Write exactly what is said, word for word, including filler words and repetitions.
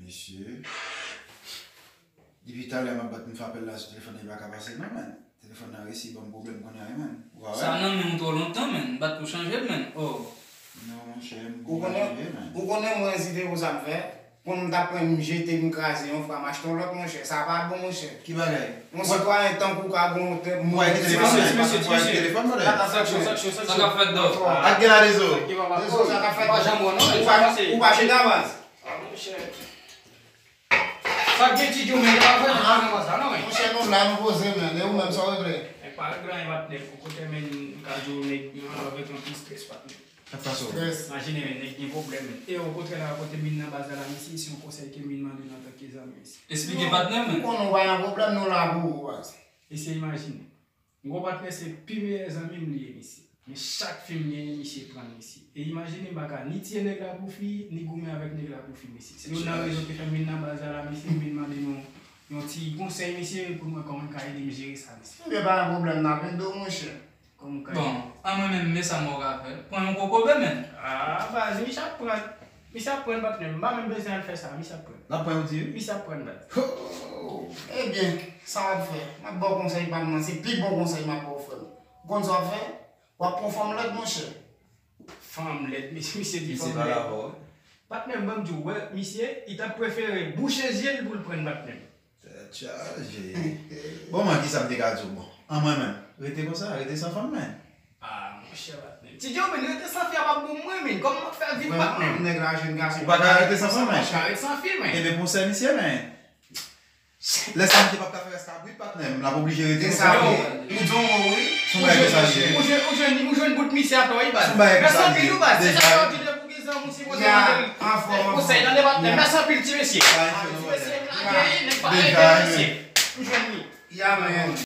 Mesye. Depi talè m ap bat, m fè apèl la sou telefòn nan, li pa ka pase non, man. Telefòn nan resi ban m pwoblèm kounye a wi, man. Ou pa wè? Sa nan men w twò lontan, man. M bat pou chanje l, man. Oh. Non, monchè, m Ou konnen, chanje, man. Ou konnen mwen ezite pou sa m fè. Pou m ta pran m jete m kraze yon fwa m achte yon lòt, monchè. Sa pa bon, monchè. Ki bagay? Yon sitwayen tankou w ka gon tè Ou pa gen telefòn, Mesye, man? mesye, Ou pa gen mesye. telefòn, brother? Sa k ap fèt, dò? Sa k ap fèt, dò? Ak gen la dezo. Sa k ap fèt, dò? Ou pa janm wè, non? Ou pa, ou pa chita baz. Ah, monchè. Sa k gen ti djou, men, pa fè nan sa, non, men. Monchè, nou la, nou poze, men. E ou menm, sa w regle? Nèg pa regle anyen, patnè. Ou kote, men, m ka di w, nèg, yon avèk yon ti strès, patnè. Sa k pase w? Strès. Imajine, men, nèg gen pwoblèm, men. E okontrè la, kote m vin nan baz la, la, mesye, se yon konsèy ke m vin mande nou antanke zanmi, mesye. Esplike, patnè, men. Ou konnen w pa nan pwoblèm, nou la pou ou, baz. Mesye, imajine. M gon patnè, se pi meyè zanmi m li ye, mesye. Men chak fi m genyen, misye pran l, mesye. E imajine, m pa ka ni tiye nèg la pou fi, ni goumen avèk nèg la pou fi, mesye. Se youn nan rezon ki fè m vin nan baz la, la, mesye, m vin mande nou yon ti konsèy, mesye, pou m wè kòman m ka ede m jere sa, mesye. Ebyen, pa gen pwoblèm, n ap ede w, monchè. Kòman m ka ede? Bon, an mwen menm, men sa mwen ka fè. Pran yon kokobe, men. Ah, baz, misye ap pran. Misye ap pran, patnè m. M pa menm bezwen al fè sa, misye ap pran. L ap pran, ou di wi? Misye ap pran, baz. Ho! Ebyen, sa w ap fè? M ap ba w konsèy pa m nan, se pi bon konsèy m ap ba w, frè m. Ou konn sa w ap fè? W ap pran fanm lèd, monchè. Fanm lèd, mesye, misye di Misye fanm pa lèd. Dakò, wi. Patnè m, ban m di w, wè, misye, li t ap prefere bouche zye l pou l pran, patnè m. Tèt chaje. Bon, man, kisa m te ka di w? Bon, an mwen menm, rete konsa, rete san fanm, men. Ah, monchè, patnè m. Ti Djo, men, rete san fi a p ap bon mwen, men. Kòman m ap fè viv, patnè m? Vrèman, nèg la, jèn gason. Ou pa ka rete san fanm, men. Mwen pa ka rete san fi, men. Ebyen, pou sè misye, men. Lè sa misye p ap ka fè rès kabrit, patnè m, l ap oblije rete konsa. Ou di w wi. Son bagay konsa li ye. Ou jwenn, ou jwenn, ou jwenn bout misye atò, wi, baz. Son bagay konsa li ye. Mèsi anpil, wi, baz. Se sa yo di depi w gen zanmi, ou sipoze mande l konsèy, tande, patnè m. Mèsi anpil, ti mesye. Ti mesye, m lage, nèg pa leve, mesye. M jwenn li. Ya, men.